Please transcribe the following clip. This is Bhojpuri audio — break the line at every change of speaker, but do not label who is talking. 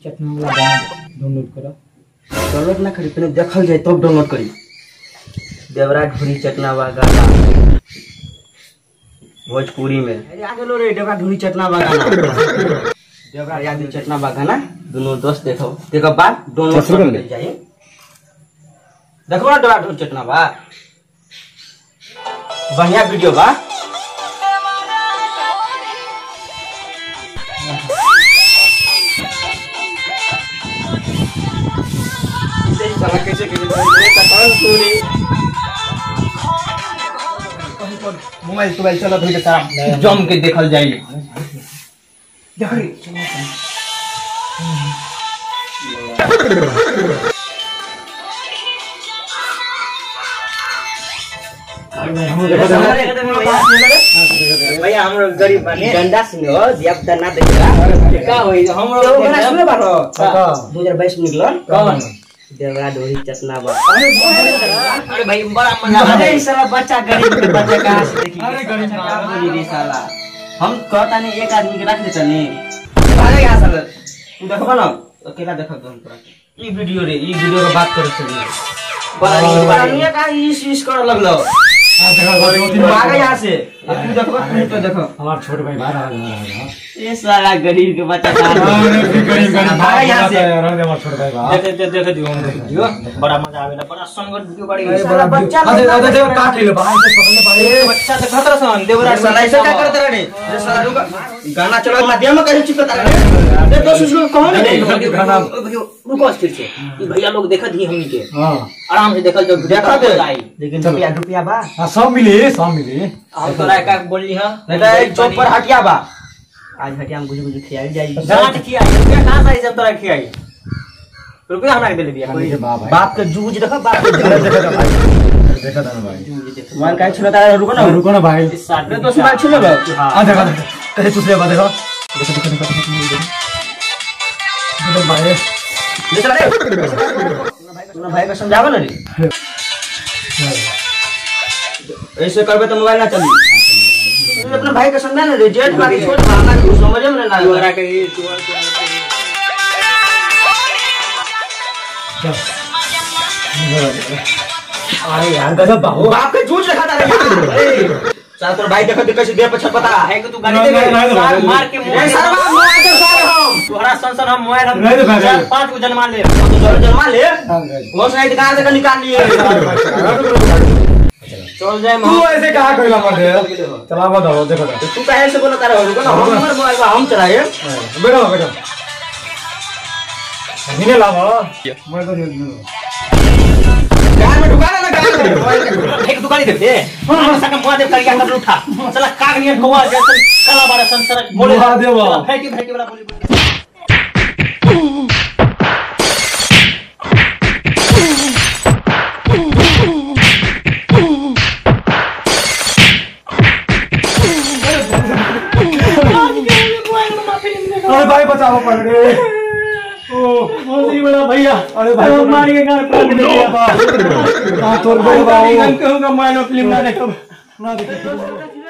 चटना वाला गाना डाउनलोड करो।
डाउनलोड ना करी, पहले देखल जाए तब डाउनलोड करी। देवरा ढोरी चटना बा गाना भोजपुरी में। अरे आ गेलो रे देवरा ढोरी चटना बा गाना। देवरा याद चटना बा गाना दोनों दोस्त देखो, देखो बाद डाउनलोड कर जाए। देखो ना देवरा ढोरी चटना बा, बढ़िया वीडियो बा। कैसे
मोबाइल तोबाइल चलत होई त जम के देखल जाई।
देख रे
भैया, हम लोग गरीब बानी, गंदा सुनो दिया पुता ना देखेला का होई। हम लोग गाना सुने बारो 2022 में निकलल
कौन
देवरा ढोरी चटना बा।
अरे भाई बड़ा मजा
अरे साला बच्चा गरीब के बच्चा कहां से देखी।
अरे गरीब
का बोली रे साला, हम कहता नहीं एक आदमी के रख ले चनी भागे यहां साला। तू देखबा ना अकेला देखब हम तोरा ई वीडियो रे, ई वीडियो के बात करे चली बड़ा बड़ा का इस इस कर लगलो। भागे यहां से, तू देखबा तू तो देखो
हमार छोट भाई बाहर आ गया।
ये साला गरीब के बच्चा
गरीब गरीब
भागे यहां से।
हमार छोट भाई बा
देख देख देख दियो दियो बड़ा मजा आवेला, बड़ा संगत वीडियो बड़ी
साला बच्चा।
अरे अरे देख काट ले भाई से पकड़ले भाई
बच्चा से खतरा सन देवरा
साला ऐसे क्या करत रे रे साला। रुक गाना चला माध्यम में कैसे चिपकता रे रे दोस्त उसको कहो नहीं
गाना।
रुको फिर से ई भैया लोग देखत ही हमनी के।
हां
आराम से देखल जो
देखा दे, लेकिन रुपया रुपया बा।
हां सब मिली सब मिली।
हम तोरा का बोलली हां
नहीं तो एक चौक पर हटिया बा, आज हटिया में गुजु गुजु खियाई जाई।
गांठ खियाई रुपया कहां से आई जब तोरा खियाई रुपया हमरा के दे दिया
कोई
बाप के जूझ देखो, बाप के
देखो भाई, देखा था ना भाई
मोबाइल काहे छुलता है। रुको ना
रुको ना भाई,
रे दोस्त मोबाइल छुलो
हां
हां देखा देखा कैसे चुसले बा, देखो देखो देखो देखो देखो भाई
ले चला रे। अपना भाई को समझावा ना रे, ऐसे करबे तो मोबाइल ना चली। अपना भाई को समझा ना रे, जेठ बाकी छोट भाना को समझे में ना
तोरा के ई
चल। अरे यार गजब बाबू
बाप के झूठ रखा रे। साला तोर भाई देखो कैसे देह पर छपता
है कि तू गाली देबे सार मार के
नहीं सारा मार दे सारे हम
तोहरा सन सन हम मोबाइल हम चार पांच को जन्मा ले
तो जरूर जन्मा ले। वो साइड कार से निकाल लिए
चल जाए।
तू ऐसे कहा कोइला मत दे चला बताओ देखो
तू काहे से बोलता रे। रुको ना हमर मोबाइल हम चलाए।
बैठो बैठो हिने लावा मैं तो
कार में ढुका ना कार में
एक दुकानी दे दे हां सका मुआ दे करिया कर उठा चला काग नियन कौवा जैसे काला बाड़ा संसर बोले
देवा
फैटी फैटी वाला बोली।
अरे भाई बचाओ पड़ गए। ओ
बहुत ही बड़ा भैया।
अरे भाई
मार के गाल पर दे दिया।
हां तोड़ दे बाबू।
कहूंगा मोबाइल में फिल्म ना देखो
ना देखो।